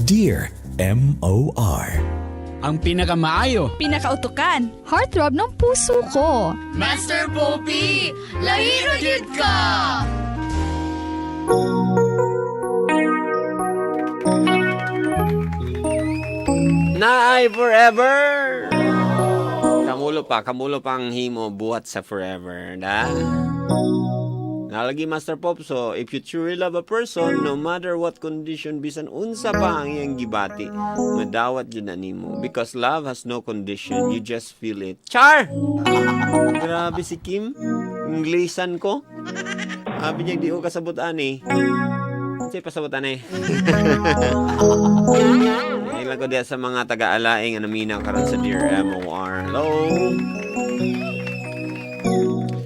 Dear MOR. Ang pinakamaayo. Pinakautukan. Heartthrob ng puso ko. Master Poppy, lahi ra gyud ka! Naay forever! Kamulo pa ang himo buhat sa forever, da? Nalagi, Master Pop, so if you truly love a person, no matter what condition, bisan unsa pa ang iyang gibati, madawat yun na nimo. Because love has no condition, you just feel it. Char! Grabe si Kim. Inglisan ko. Sabi niya, di ko kasabot ani. Kasi pasabot ani. Ilan ko diya sa mga taga-alaing anamina karon sa Dear MOR. Hello!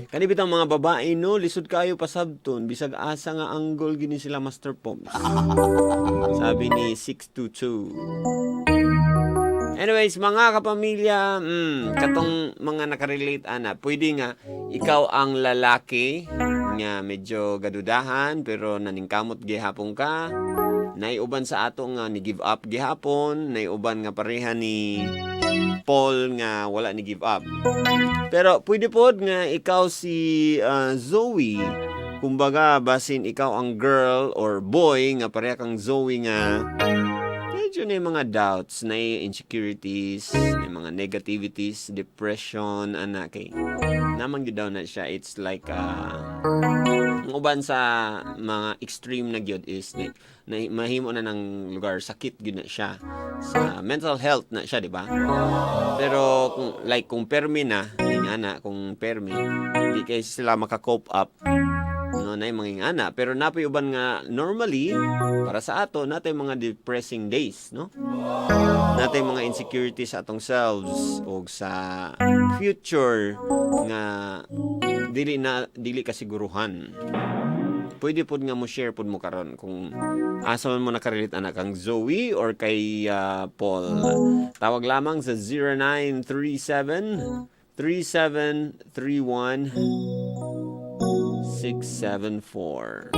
Kani bitang mga babae no, lisod kayo pasabton bisag asa nga angle gini sila, Master Pops. Sabi ni 622. Anyways, mga kapamilya, katong mga nakarelate ana, pwede nga ikaw ang lalaki nga medyo gadudahan pero naningkamot gihapon ka. Naiuban sa ato nga ni give up gihapon, naiuban nga pareha ni Paul nga wala ni give up. Pero pwede pod nga ikaw si Zoe. Kumbaga, basin ikaw ang girl or boy nga pareha kang Zoe nga medyo na yung mga doubts, na yung insecurities, na yung mga negativities, depression, ana kay namang gyud daw na siya. It's like ang uban sa mga extreme na gyud is na mahimo na ng lugar sakit gyud na siya sa mental health na siya, di ba? Pero kung like kung permi na ning ana, kung permi di kay sila maka-cope up no, na yung mga ingana. Pero napoy uban nga normally para sa ato natay mga depressing days, no, natay mga insecurities sa atong selves o sa future nga dili na dili kasiguruhan. Pwede pod nga mo share pod mo karon kung asa man mo nakarelate anak, kang Zoe or kay Paul. Tawag lamang sa 0937 3731 674.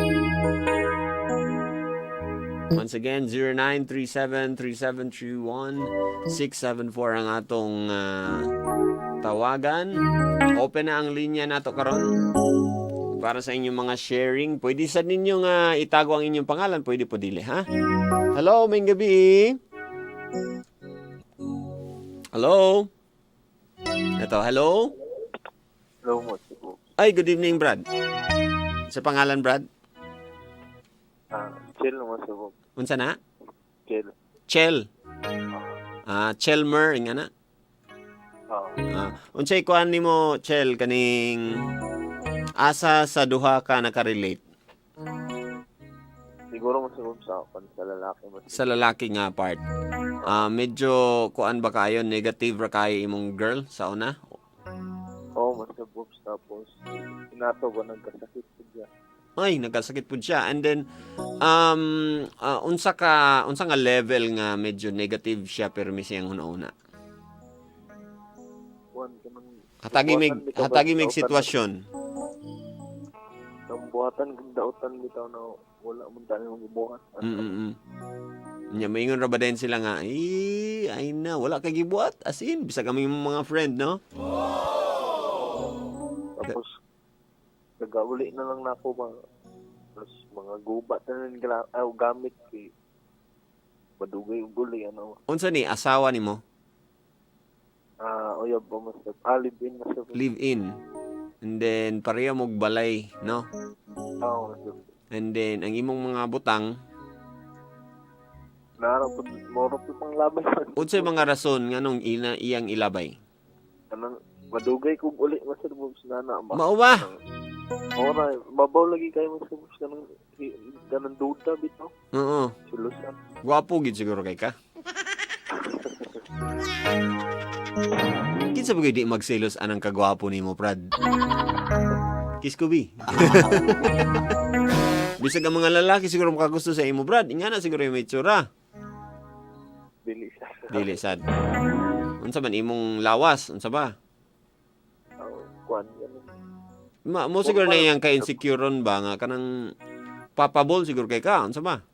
Once again, 0937-3731-674 ang atong tawagan. Open na ang linya nato karon para sa inyong mga sharing. Pwede sa ninyo nga itago ang inyong pangalan, pwede po dili, ha? Hello, may gabi. Hello? Ito, hello? Hello mo, Cebu. Ay, good evening, Brad. Sa pangalan, Brad? Ah, chill mo, Cebu. Unsa na? Chill. Chel. Ah, Chelmer, nga na. Ah, Ah, unsay kuan nimo, Chel, kaning asa sa duha ka nakarelate? Siguro mo, Cebu, sa kan sa lalaki mo. Sa lalaki nga part. Ah, medyo kuan ba kayo, negative ra kayo imong girl sa una? Oo, mo, Cebu. Tapos, inato ba nagkasakit po siya? Ay, nagkasakit pud siya. And then unsa nga level nga medyo negative siya pero may siyang una-una? Buwan ka ng Hatagi mig buhatan bitaw ba- hatagi mig dautan- sitwasyon. Nang buhatan kung dautan bitaw na wala mo tayo magbuhat. Nya maingon ra ba din sila nga, "Eh, ay na, wala kay gibuhat." As in, bisag kami mga friend, no? Tapos, nagauli na lang nako ba. Tapos, mga gubat na lang gamit kay madugay og guli ano. Unsa ni asawa nimo? Ah, uyab ba mo sa live in mo sa Live in. And then pareha mog balay, no? Oo, Cebu. And then ang imong mga butang, Nara po, moro po pang laban. Unsay mga rason nganong ina iyang ilabay? Kanang madugay kog uli Master Bobs na na ba. Mao ba? Ora, babaw lagi kayo Master Bobs kanang duda bitaw. Oo. Sulusan. Gwapo gid siguro kay ka. Kinsa ba gyud di magselos anang kagwapo nimo, Prad? Kiss ko bi. Bisag ang mga lalaki siguro makagusto sa imo, Brad. Ingana siguro yung may itsura. Dili siya. Dili sad. Unsa man imong lawas? Unsa ba? Oh, kuan ganun. Ma, mo siguro na iyang ka-insecureon ba nga kanang papabol siguro kay ka? Unsa ba?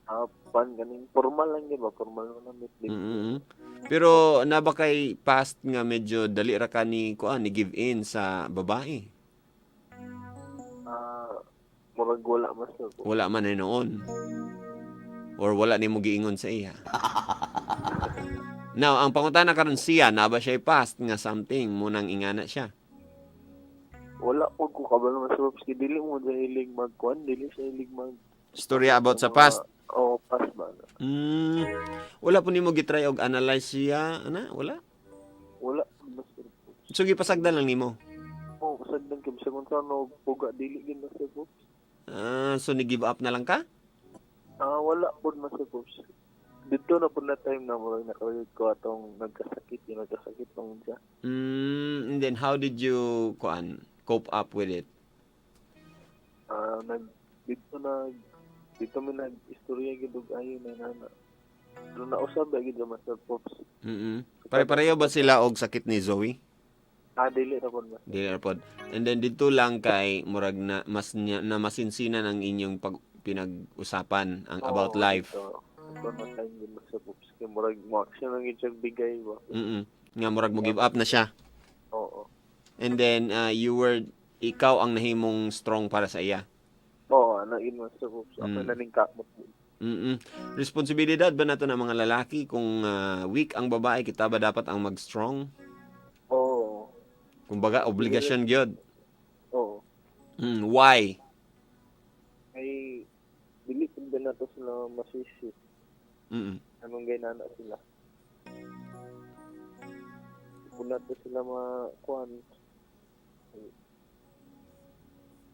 Ah, Pan ganing formal lang gyud ba, formal na meet din. Pero na ba kay past nga medyo dali ra ka ni kuan ni give in sa babae? Ah, murag wala, Master Pops. Wala man ay noon. Or wala nimo giingon sa iya. Now, ang pangutana karon siya, na ba siya past nga something munang ingana siya? Wala po ko kabalo, Master Pops, kay dili mo siya hilig magkuan, dili siya hilig mag Storya about sa past. Oh, past ba? Wala po nimo gitry og analyze siya, ana? Wala? Wala, Master Pops. So gipasagdan lang nimo. Oh, pasagdan kay bisag unsa no puga dili gyud, Master Pops. Ah, so ni give up na lang ka? Ah, wala po, Master Pops. Dito na po na time na murag nakarelate ko atong nagkasakit, yung nagkasakit tong siya. And then how did you kuan cope up with it? Ah, nag dito na dito mi nag istorya gyud og ayo na nana. Pero nausab ba gyud, Master Pops. Pare-pareho ba sila og sakit ni Zoe? Ah, dili ra pud, Master. Dili ra pod. And then dito lang kay murag na mas na masinsinan ang inyong pag pinag-usapan ang about Oo, life. Dito, dito na time gyud, Master Pops. Kay murag mo action lang gyud siya bigay ba. Nga murag mo give up na siya. Oo. And then you were ikaw ang nahimong strong para sa iya. Oo, ana gyud, Master Pops. Ako na ning kamot. Responsibilidad ba nato ng mga lalaki kung weak ang babae, kita ba dapat ang mag-strong? Oo. Kumbaga obligasyon gyud. Oo. Why? Ay dili pud ba nato sila masisi. Anong gaynana sila? Kung nato sila makuan,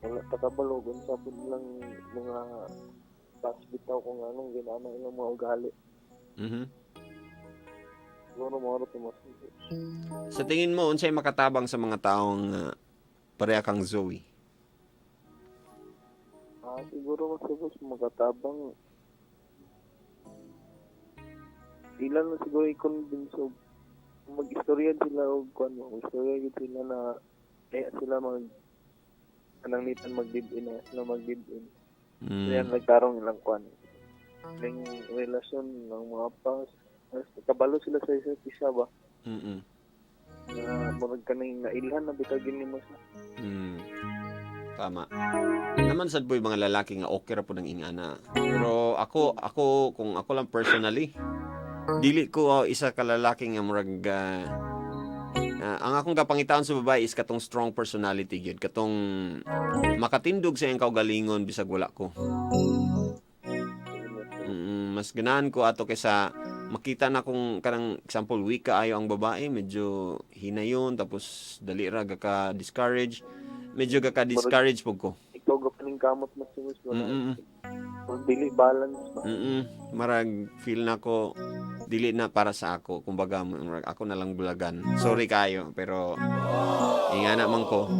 wala ta kabalo kung sa pud lang mga pas bitaw kung anong ginana ilang mga ugali. Siguro mo ro mas. Sa tingin mo unsay makatabang sa mga taong pareha kang Zoe? Ah, siguro mas suppose makatabang ilan na siguro i-convince og mag-istorya sila og kuan mo, mag-istorya gyud sila na kaya sila mag anang nitan mag-live in, eh, sila mag-live in. Kaya nagtarong ilang kuan. Ning relasyon ng mga past, kabalo sila sa isa't isa ba? Na murag kaning nailhan na bitaw gini mo sa. Tama. Naman sad po yung mga lalaki nga okay ra po ng ingana. Pero ako ako kung ako lang personally, dili ko isa ka lalaki nga murag ang akong kapangitaan sa babae is katong strong personality gyud, katong makatindog sa iyang kaugalingon bisag wala ko. Mas ganahan ko ato kaysa makita na kung kanang example weak kaayo ang babae, medyo hinayon tapos dali ra gaka discourage, medyo gaka discourage pug ko. Ikaw gapaning kamot mas mas wala. Murag dili balance ba? Marag feel na ko dili na para sa ako, kumbaga murag ako na lang bulagan. Sorry kayo pero ingana man ko.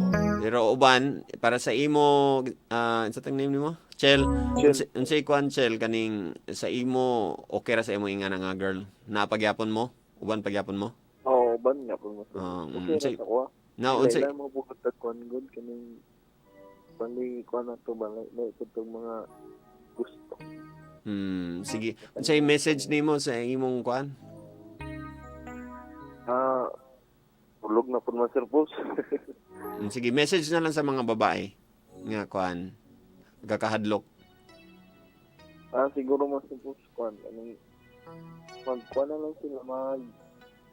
Pero uban para sa imo, sa tang name nimo? Chel. Chel. Unsay kuan, Chel, kaning sa imo okay ra sa imo ingana nga girl? Napagyapon mo? Uban pagyapon mo? Oo, ban nga po mas. Okay ra unsay sa kuha. na unsay Ila mo bukod tag kuan gud kaning bali kuan na to ba lai pud tag mga gusto. Sige. Unsay message nimo sa imong kuan? Ah, tulog na pud, Master Pops. Sige, message na lang sa mga babae nga kuan gakahadlok. Ah, siguro, Master Pops, kuan kaning magkuan na lang sila mag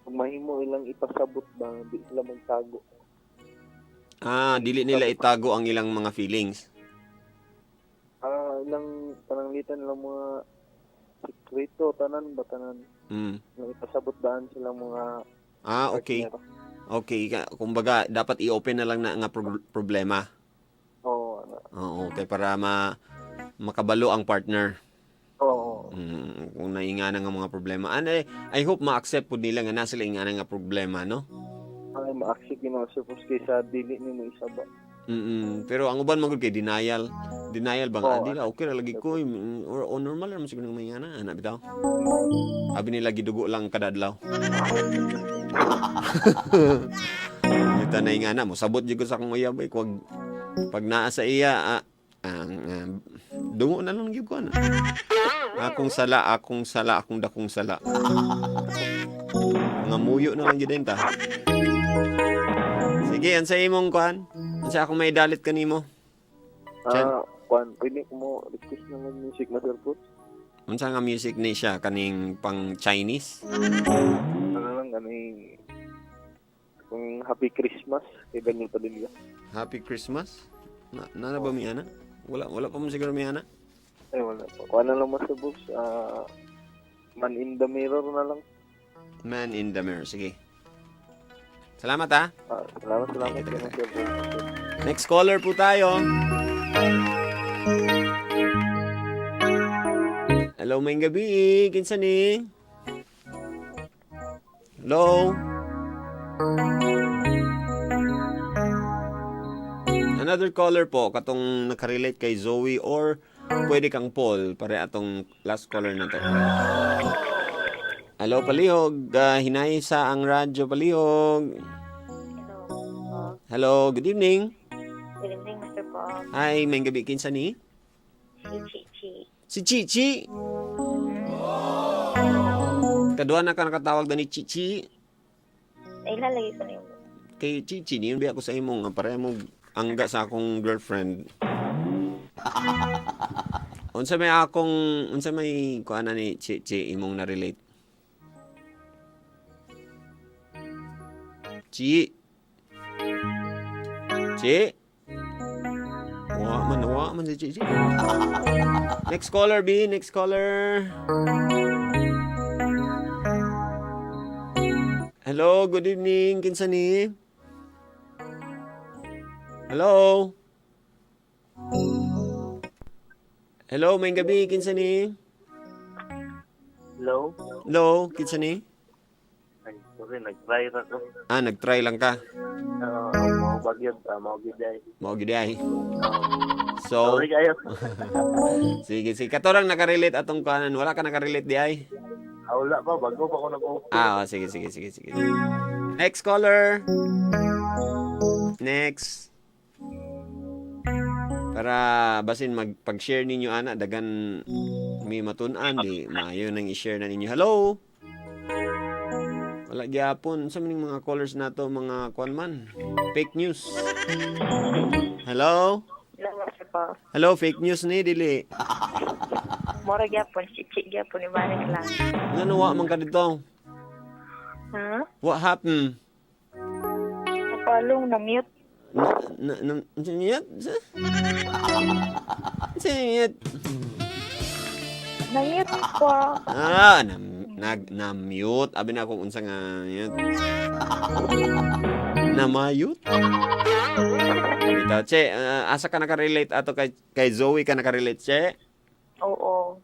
kung mahimo ilang ipasabot ba di sila magtago. Ah, dili nila itago ang ilang mga feelings. Ah, ilang pananglitan lang mga sikreto tanan ba tanan ilang ipasabot daan silang mga Ah, okay. partner. Okay, kumbaga dapat i-open na lang na nga problema. Oo, ano. Oo, okay para makabalo ang partner. Oo. Kung naingana nga mga problema. Ano, eh, I hope ma-accept pud nila nga na sila ingana nga problema, no? Ay, ma-accept yun, Master Pops, kaysa dili nimo isaba. Pero ang uban man gud kay denial. Denial ba nga, Oo. ah, di la, okay ra lagi ko or normal ra man siguro nga may ingana, ana bitaw. Abi nila gidugo lang kada adlaw. Ita na ingana mo sabot jud ko sa akong uyab eh, kwag pag naa sa iya, dungo na lang gyud ko ana. Akong sala, akong sala, akong dakong sala. Mga muyo na lang gyud ta. Sige, unsa imong kuan? Unsa akong may dalit kanimo? Chan. Ah, kuan, pwede ko mo request na ng music, Master Paul? Unsa nga music ni siya kaning pang Chinese? Ano lang, ano yung kung Happy Christmas kay Daniel Padilla. Happy Christmas? Na ba mi ana? Wala pa mo siguro mi ana. Ay, wala pa. Kuan na lang, Master Books. Ah, Man in the Mirror na lang. Man in the Mirror. Sige. Salamat ah. Ah, salamat, salamat Thank you, kay thank you. Master Books. Next caller po tayo. Hello, may gabi. Kinsa ni? Hello? Another caller po, katong nakarelate kay Zoe or pwede kang Paul para atong last caller na to. Hello, Palihog. Ah, hinay sa ang radyo, Palihog. Hello. Hello, good evening. Good evening, Mr. Paul. Hi, may gabi. Kinsa ni? Si Chichi. Si Chichi. Kaduha na ka nakatawag na ni Chichi. Ay, lalagay ko na yung Kay Chichi, niyon ba ako sa imong nga pareho mo angga sa akong girlfriend. Unsa may akong unsa may kuan na ni Chichi imong na-relate? Chi. Chi. Wa man si Chichi. Next caller, B. Next caller. Hello, good evening. Kinsa ni? Hello? Hello, may gabi. Kinsa ni? Hello? Hello, kinsa ni? Ay, sorry, nag-try ra ko. Ah, nag-try lang ka. Mga bagyo, mga giday. Mao gid ay. So, kayo. sige, sige. Katorang nakarelate atong kanan. Wala ka nakarelate di ay? Ah, wala pa, bago pa ako nag-open. Ah, oh, sige, sige, sige, sige. Next caller. Next. Para basin mag pag-share ninyo ana dagan may matun-an di maayo nang i-share na ninyo. Hello. Wala gyapon sa maning mga callers nato mga kuan man. Fake news. Hello. Hello, Mr. Paul. Hello, fake news ni dili. Mora gyapon, Chichi gyapon, ibalik lang. Ngano wa man ka dito? Ha? What happened? Napalong, na-mute. Na na na na na Na-mute ko. Ah, na, nag na mute. Abi na akong unsa nga mute. Na mayut. Bitaw, che, ah, asa ka nakarelate ato kay Zoe ka nakarelate, che? Oo.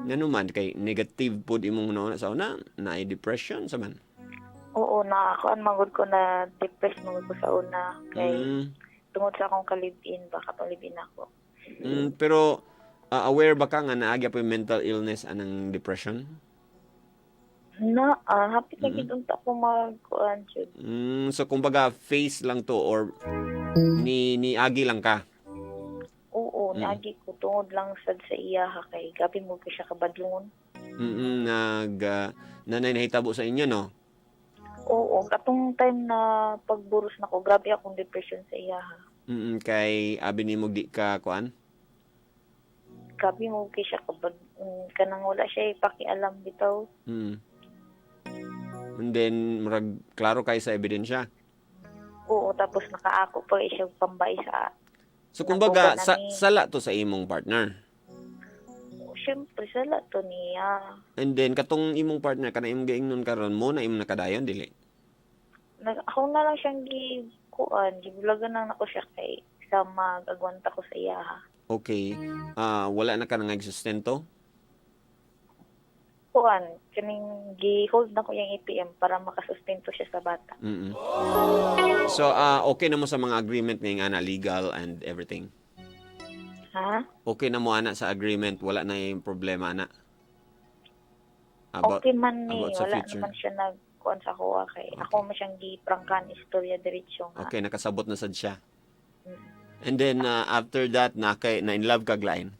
Ngano man kay negative pud imong una sa una, na depression sa man. Oo, na ako ang magod ko na depressed magod ko sa una. Kay tungod sa akong kalibin, baka palibin ako. Pero ah, aware ba ka nga naagya po yung mental illness anang depression? Na, ah, happy na gid unta ko magkuan jud. So kumbaga face lang to or ni agi lang ka. Oo, naagi ko tungod lang sad sa iya ha kay gabi mo ko siya kabadlungon. Nag nanay nahitabo sa inyo no. Oo, katong time na pagburos nako, grabe akong depression sa iya ha. Kay abi nimo di ka kuan. Grabe mo kay siya kabad kanang wala siya ipakialam bitaw. And then murag klaro kay sa ebidensya. Oo, tapos nakaako pa siya pambay sa So kumbaga Nakuha na sa, ni. sala to sa imong partner. Siyempre sala to niya. And then katong imong partner kana imong giingnon karon mo na imong nakadayon dili. Nag, ako na lang siyang gi kuan, gibulagan na nako siya kay sa mag-agwanta ko sa iya ha. Okay. Ah, wala na ka nang sustento. Kuan, kaning gi-hold na ko yung ATM para makasustento siya sa bata. So ah okay na mo sa mga agreement ngayong ana legal and everything. Ha? Okay na mo ana sa agreement, wala na yung problema ana. About Okay man ni, about sa wala future. naman siya nagkuan sa kuha kay ako man siyang giprangkan istorya diretso nga. Okay, nakasabot na sad siya. Mm. And then after that na kay na in love ka glain.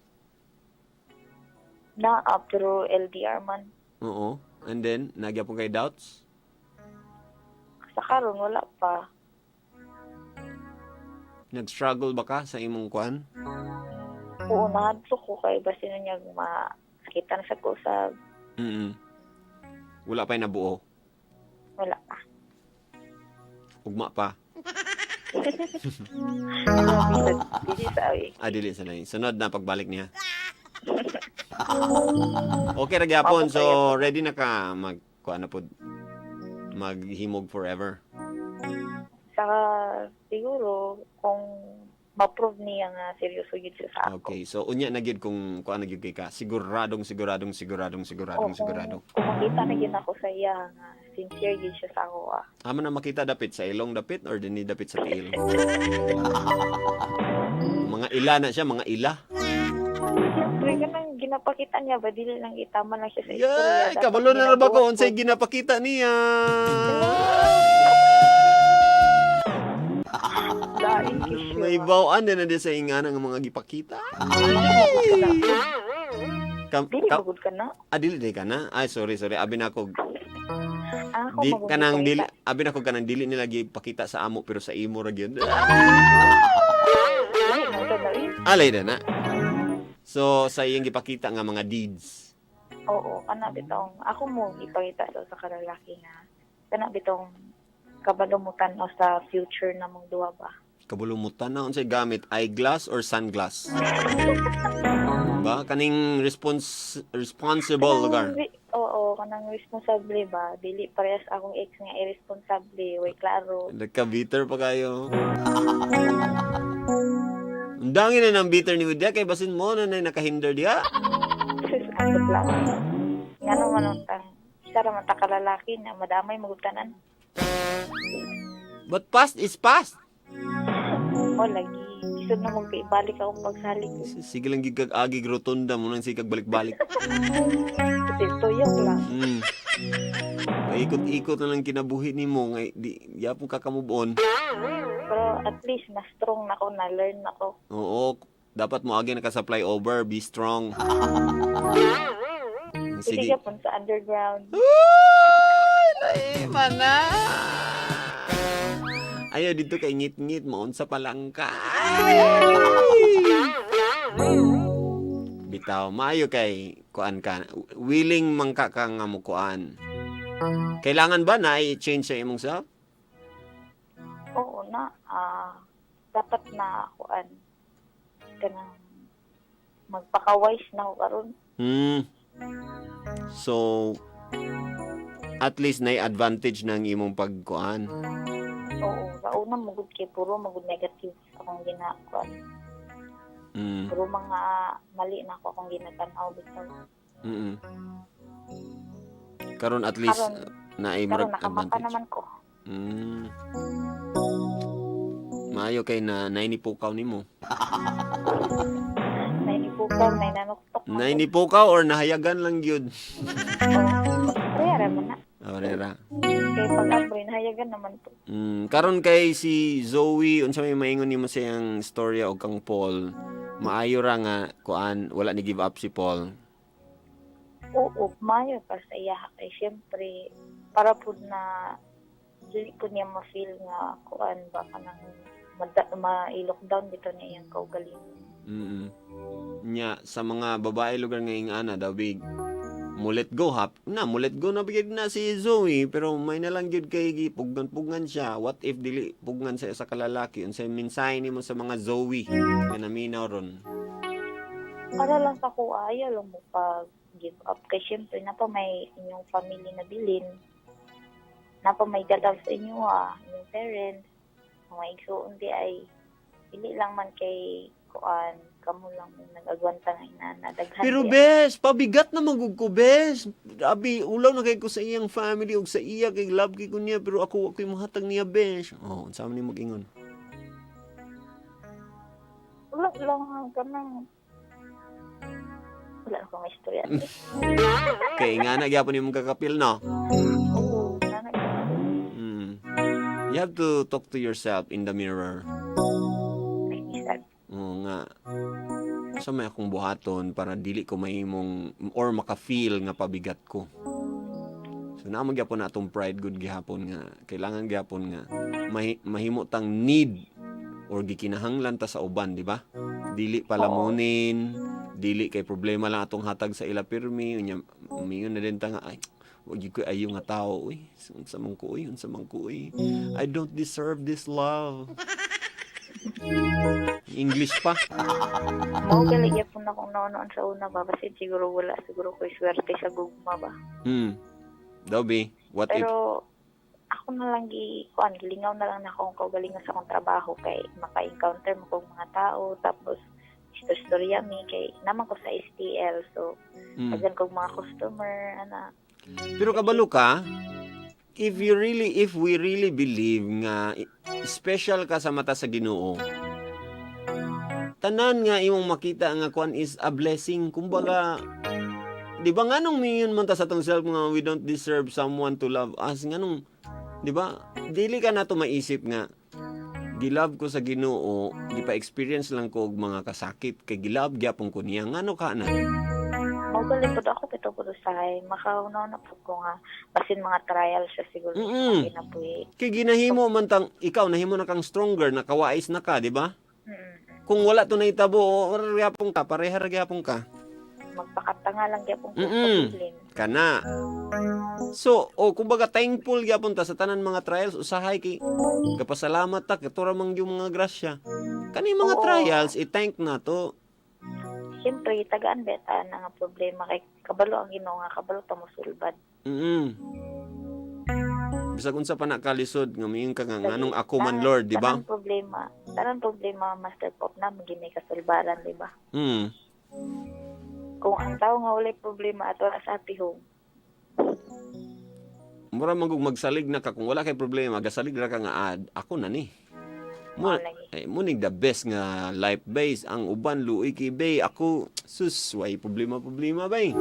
Naa, pero LDR man. Oo. And then, nagyapon kay doubts? Sa karon wala pa. Nag-struggle ba ka sa imong kuan? Oo, nahadlok ko kay basin niya makita na sa ko sa Wala pa'y nabuo. Wala pa. Ugma pa. Dili sa awi. Ah, dili sa lain. Sunod na pagbalik niya. Okay ra gyapon. So, ready na ka mag kuan na pod, maghimog forever. Saka siguro kung ma-prove niya nga seryoso yun siya sa ako. Okay. So, unya na gyud kung kuan na gyud kay ka. Siguradong siguradong siguradong O, siguradong kung, sigurado. kung makita na yun ako sa iya nga sincere yun siya sa ako ah. Amo na makita dapit sa ilong dapit or dinhi dapit sa tiil? Mga ila na siya, mga ila. Siyempre, kanang ginapakita niya ba, dili lang itama lang siya sa istorya. Yeah, Dapat kabalo na ra ba ko ginabuhat unsay ko. ginapakita niya? Lain kisyo. May bawaan din na di sa ingana ng mga gipakita. Kam, Dili ka, magud ka na. ah, dili di ka na? Ay, sorry, sorry. Abi na ako, Ah, ako di, magud kanang ipakita. dili, abi na ko kanang dili nila gipakita sa amo pero sa imo ra gyud. Dili, man ka na, eh. Alay na na. So, sa iyang gipakita nga mga deeds. Oo, kana bitong ako mo ipakita sa kalalaki nga kana bitong kabalo mo tan-aw sa future na mong duwa ba. Kabulumutan na unsay gamit, eyeglass or sunglass? Ba kaning responsible lugar. Oo, kanang responsable ba? Dili parehas akong ex nga irresponsible, way klaro. Nagka-bitter pa kayo. Ang dangin na ng bitter ni Udia kay basin mo na na nakahinder diya. Sus, atot lang. Nga naman ang tang isa ra man ta kalalaki na madamay magutanan. But past is past. O lagi isod na mong ibalik akong pagsalig. Sige lang gigag agig rotunda mo nang sikag balik-balik. Kasi tuyok lang. Paikot-ikot na lang kinabuhi nimo ngay di yapon ka ka move on. Pero at least na strong na ko, na learn na ko. Oo, dapat mo agi naka-supply over, be strong. Sige Sige. pun sa underground. Uy, laima na. Ayaw dito kay ngit-ngit, maunsa pa lang ka. Ay! Bitaw, maayo kay kuan ka. Willing man ka ka nga mo kuan. Kailangan ba na i-change sa imong self? Oo na, dapat na kuan kanang magpaka-wise na ako karon. So, at least na advantage ng imong pagkuan. Oo, sa una magud kay puro magud negative akong ginakuan. Puro mga mali na ako akong ginatan-aw bitaw. Karon at least Karon- na Karon nakamapa advantage. naman ko. Maayo kay na nainipukaw nimo. Nainipukaw, nainanuktok. Ako. Nainipukaw or nahayagan lang gyud. Oo. Kaya ra man na. Aurera. Kay pag apoy nahayagan naman to. Karon kay si Zoe, unsa may maingon nimo sa iyang storya og kang Paul? Maayo ra nga kuan, wala ni give up si Paul. Oo, maayo pa sa iya kay syempre para pud na dili pud niya ma-feel nga kuan ba kanang ma-lockdown dito niya iyang kaugalingon. Nya sa mga babae lugar nga ingana daw big mo let go hap na mo let go na bigid na si Zoe, pero may na lang gyud kay gipugnan-pugnan siya. What if dili pugnan sa isa ka lalaki? Unsay mensahe nimo sa mga Zoe nga naminaw ron? Para lang sa kuha, ayaw lang mo pag give up. Kay syempre, napa may inyong family na bilin. Napa may galaw sa inyo ah, inyong parents. Mga igsuon di ay, dili lang man kay kuan, kamo lang mo nag-agwanta nga inana. Daghan Pero di ay. bes, pabigat na magug ko, bes. Abi, ulaw na kay ko sa iyang family ug sa iya kay love kay ko niya, pero ako ako'y mahatag niya, bes. Oh, unsa man ni mag-ingon? Wala lang kanang wala akong istorya. Kay nga na gyapon imong kakapil, no? Oo, nana. You have to talk to yourself in the mirror. Ay, isag. Oo nga. Sa may akong buhaton para dili ko mahimong or maka-feel nga pabigat ko. So naa man gyapon na atong pride good gihapon nga kailangan gyapon nga mahimo tang need or gikinahanglan ta sa uban, di ba? Dili palamunin, dili kay problema lang atong hatag sa ila pirmi, unya miingon na din ta nga, "Ay, wag gyud ko ayo nga tao, uy, unsa man ko uy, unsa man ko uy. I don't deserve this love." English pa. Mao gali gyapon akong naon sa una ba, basin siguro wala siguro ko'y swerte sa gugma ba. Dobby, what if Pero ako na lang gi kuan, gilingaw na lang na akong kaugalingon sa akong trabaho kay maka-encounter mo kong mga tao, tapos istorya mi kay naman ko sa STL, so daghan kog mga customer ana. Pero kabalo ka, if we really believe nga special ka sa mata sa Ginoo, tanan nga imong makita nga kuan is a blessing. Kumbaga, di ba nganong miingon man ta sa atong self nga we don't deserve someone to love us? Nganong, di ba? Dili ka na to maisip nga gilove ko sa Ginoo, gipa-experience lang ko og mga kasakit kay gilove gyapon ko niya. Ngano ka na? Mao gali pud ako bitaw pud usahay makauna na pud ko nga basin mga trial siya siguro sa kinabuhi. Kay ginahimo man tang ikaw nahimo na kang stronger, nakawais na ka, di ba? Mm. Kung wala to nahitabo, ora gyapon ka, pareha ra gyapon ka. Magpakatanga lang gyapon ko pabilin. Kana. So, o kumbaga thankful gyapon ta sa tanan mga trials usahay kay kapasalamat ta katura man yung mga grasya. Kani mga trials i-thank na to. Siyempre tagaan beta na nga problema kay kabalo ang Ginoo nga kabalo ta mosulbad. Bisag unsa pa na kalisod nga miingon ka nga nganong ako man Lord, di ba? Tanan problema, Master Pop, na maging may kasulbaran, di ba? Kung ang tao nga walay problema ato ra sa happy home. Mura man kung magsalig na ka kung wala kay problema, gasalig ra ka nga ad, ako na ni. Mo Mao lagi. eh, mo ning the best nga life base ang uban luoy kay bay ako, sus, way problema problema bay.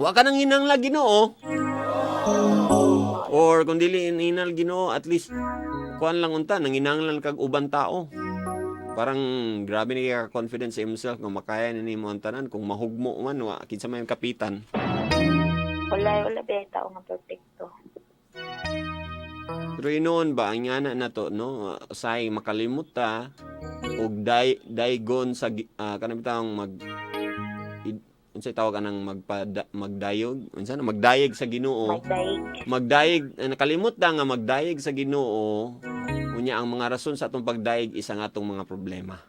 Wa ka nang hinangla Ginoo. Or kung dili hinal Ginoo, at least kuan lang unta nanginanglan kag uban tao. Parang grabe ni ka confidence sa himself nga makaya ni nimo ang tanan kung mahugmo man wa kinsa may kapitan. Wala ba tao nga perfecto. Pero inoon ba ang ngana na to, no, say makalimot ta og daygon sa kanang bitawng mag unsay tawag anang magdayog, unsa na magdayeg sa Ginoo? Magdayeg. Magdayeg, nakalimot ta nga magdayeg sa Ginoo, unya ang mga rason sa atong pagdayeg isa nga atong mga problema.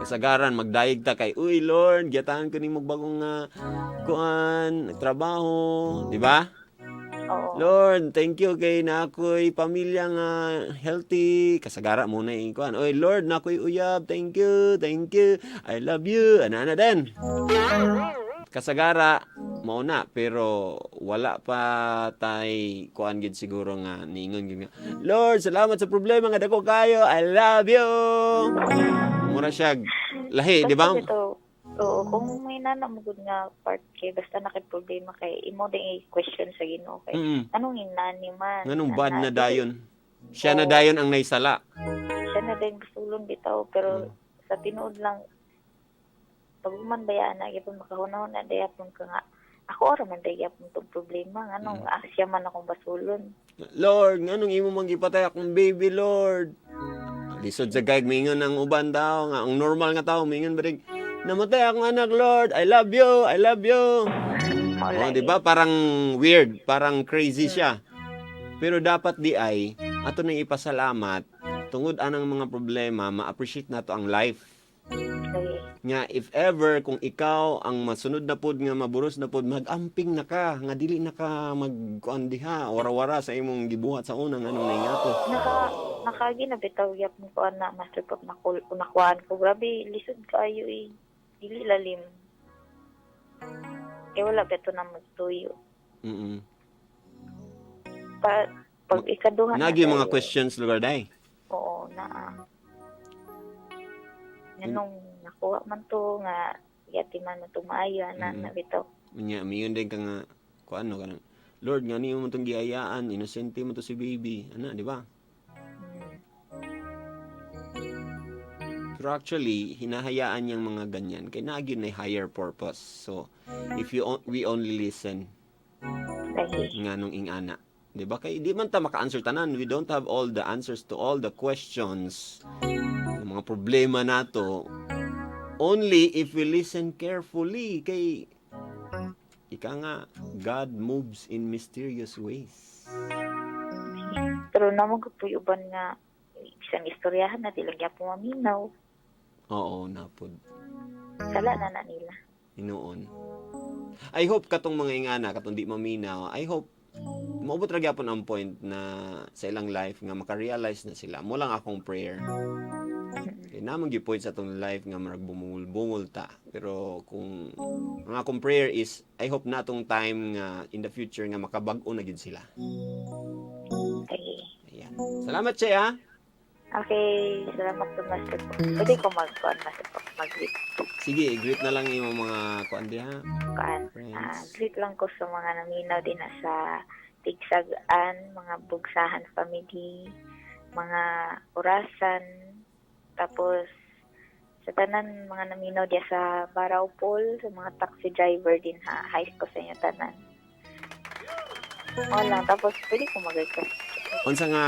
Kasagaran magdayeg ta kay, "Uy Lord, giyatahan ko nimo bagong kuan, trabaho," di ba? Oo. "Lord, thank you kay na ako'y pamilya nga healthy." Kasagara mo na kuan. "Oy Lord, na ako'y uyab. Thank you, thank you. I love you." Ana na din. Kasagara mao na, pero wala pa tay kuan gid siguro nga niingon gid nga, "Lord, salamat sa problema nga dako kayo. I love you." Mura siya lahi, di ba? Basta bitaw, oo, kung may nana mo gud nga part kay basta na kay problema kay imo din i-question sa Ginoo kay anong inani man. Nganong bad na Ana, dayon? Siya na Oo. dayon ang naisala. Siya na din gusulon bitaw, pero sa tinuod lang pag man bayaan na gyapon makahuna na dayapon ka nga ako ora man dayapon tong problema nganong siya man akong basulon. "Lord, nganong imo man gipatay akong baby, Lord?" Lisod sa gayg mingon ang uban tao nga ang normal nga tao mingon ba rin, "Namatay akong anak, Lord. I love you. I love you." Mao Oh, lagi. di ba? Parang weird, parang crazy siya. Pero dapat di ay ato nang ipasalamat tungod anang mga problema, ma-appreciate nato ang life. Lagi. Nga if ever kung ikaw ang masunod na pod nga maburos na pod, magamping na ka nga dili na ka magkuan diha wara-wara sa imong gibuhat sa unang anong naingato. Nakaagi na bitaw gyapon ko ana, Master Pop, nakul nakuan ko, grabe lisod kaayo eh, dili lalim eh, wala ba na magtuyo. Pa pag ikaduha na Nagi mga tayo. questions lugar day. Oo, naa. Nganong nakuha man to nga yati man na tumayo ana na bitaw. Unya miyon din ka nga kuan no kanang, "Lord, nga niyo mo tong giayaan, inosente mo to si baby," ana, di ba? Mm. Pero actually, hinahayaan niyang mga ganyan kay naa gyud na higher purpose. So, if you we only listen Lagi. nganong ingana. 'Di ba? Kay di man ta maka-answer tanan. We don't have all the answers to all the questions. Ang mga problema nato, only if we listen carefully, kay ika nga, God moves in mysterious ways. Pero naman ko po yung uban nga isang istoryahan na di lang gyapon maminaw. Oo, napod. Sala na na nila. Hinuon. I hope katong mga ingana, katong di maminaw, I hope maubot ra gyapon ang point na sa ilang life nga maka-realize na sila. Mao lang akong prayer. Kay naman gyud point sa atong life nga murag bungol-bungol ta. Pero kung ang akong prayer is I hope na atong time nga in the future nga makabag-o na gyud sila. Okay. Ayan. Salamat, Che, ah. Okay, salamat po, Master po. Pwede ko mag-kuan, Master po, mag-greet. Sige, i-greet na lang imong mga kuan diha, Kuan. friends. Greet lang ko sa mga naminaw din na sa Tigsagan, mga Bugsahan family, mga Orasan, tapos sa tanan mga naminaw diya sa Baraupol, sa mga taxi driver din ha, hi ko sa inyo tanan. Wala, tapos pwede ko mag-request. Unsa nga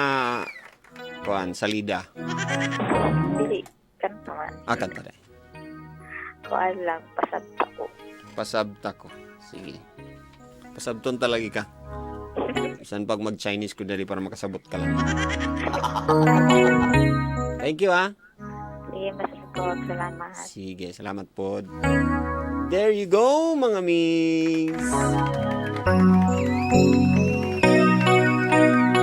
kuan salida? Dili, kanta man. Ah, kanta dai. Kuan lang, pasabta ko. Pasabta ko. Sige. Pasabton talaga ka. Bisan pag mag-Chinese ko dali para makasabot ka lang. Thank you, ah. Sige, Master po, salamat. Sige, salamat po. There you go, mga mings.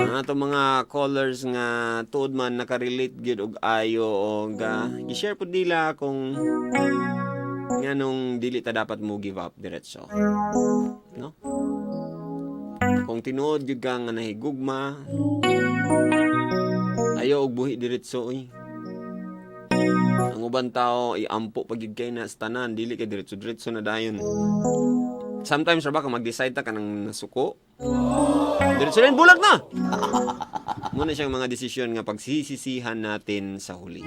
Ang atong mga callers nga tuod man nakarelate gyud og ayo og gi-share pud nila kung nganong dili ta dapat mo give up diretso. No? Kung tinuod gyud ka nga nahigugma, ayaw og buhi diretso oy. Ang uban tao iampo pag gyud kay na sa tanan, dili kay diretso-diretso na dayon. Sometimes ra ba ka mag-decide ta kanang nasuko? Diretso rin bulag na. Muna siyang mga desisyon nga pagsisisihan natin sa huli.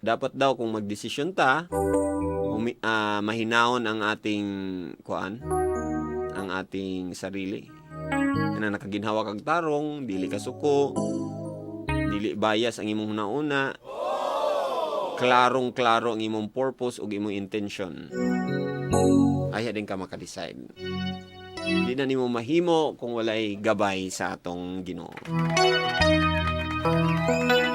Dapat daw kung magdesisyon ta, mahinahon ang ating kuan, ang ating sarili. Kana nakaginhawa kag tarong, dili ka suko, dili bias ang imong hunauna, klarong-klaro ang imong purpose ug imong intention. Ay din ka maka-decide. Di na nimo mahimo kung walay gabay sa atong Ginoo.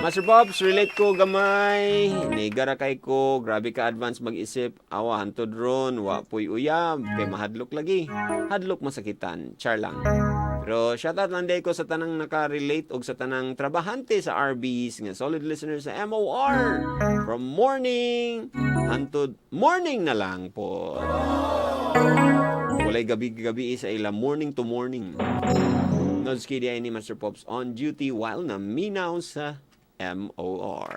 Master Pops, relate ko gamay. Nigara kay ko, grabe ka advance mag-isip. Awa hantod ron, wa puy uyab, kay mahadlok lagi. Hadlok masakitan, char lang. Pero shoutout lang day ko sa tanang naka-relate og sa tanang trabahante sa RBs nga solid listeners sa MOR. From morning hantod morning na lang po. Walay gabi-gabi sa ila, morning to morning. Nods KDI ni Master Pops on duty while naminaw sa MOR.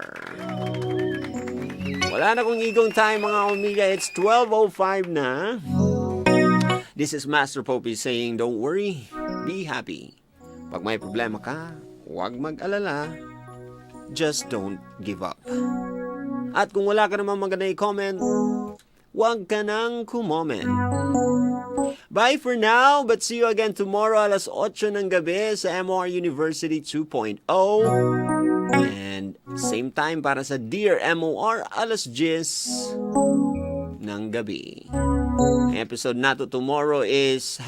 Wala na kong igong time, mga omega. It's 12:05 na. This is Master Popey saying, "Don't worry, be happy." Pag may problema ka, huwag mag-alala. Just don't give up. At kung wala ka namang maganda i-comment, huwag ka nang kumoment. Bye for now, but see you again tomorrow alas 8 ng gabi sa MOR University 2.0. And same time para sa Dear MOR, alas 10 ng gabi. Ang episode nato tomorrow is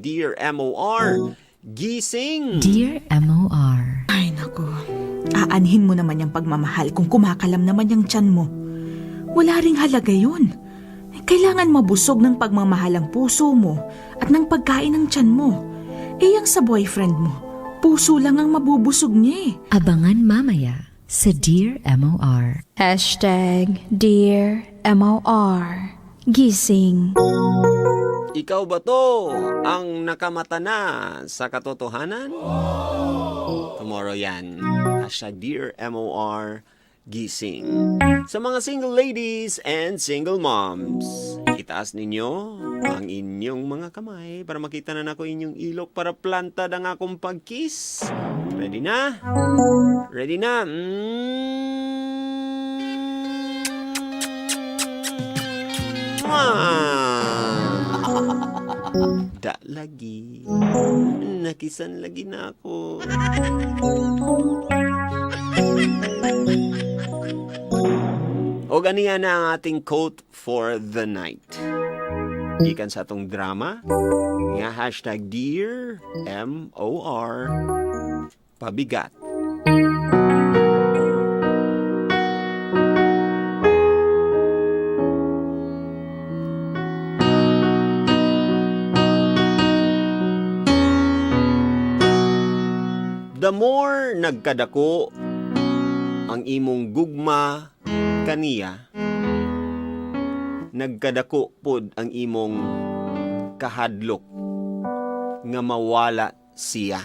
#DearMOR Gising! Dear MOR. Ay, nako. Aanhin mo naman yung pagmamahal kung kumakalam naman yung tiyan mo. Wala ring halaga yun. Kailangan mabusog ng pagmamahal ang puso mo at ng pagkain ng tiyan mo. Eh, yung sa boyfriend mo, puso lang ang mabubusog niya eh. Abangan mamaya sa Dear MOR. #DearMOR. Gising. Ikaw ba to ang nakamata na sa katotohanan? Tomorrow yan. #DearMOR Gising. Sa mga single ladies and single moms, itaas ninyo ang inyong mga kamay para makita na nako inyong ilok para planta ang akong pag-kiss. Ready na? Ready na? Mwah! Da lagi. Nakisan lagi na ako. O ganiya na ang ating quote for the night. Gikan sa atong drama nga #DearMOR pabigat. The more nagkadako ang imong gugma kaniya, nagkadako pod ang imong kahadlok nga mawala siya.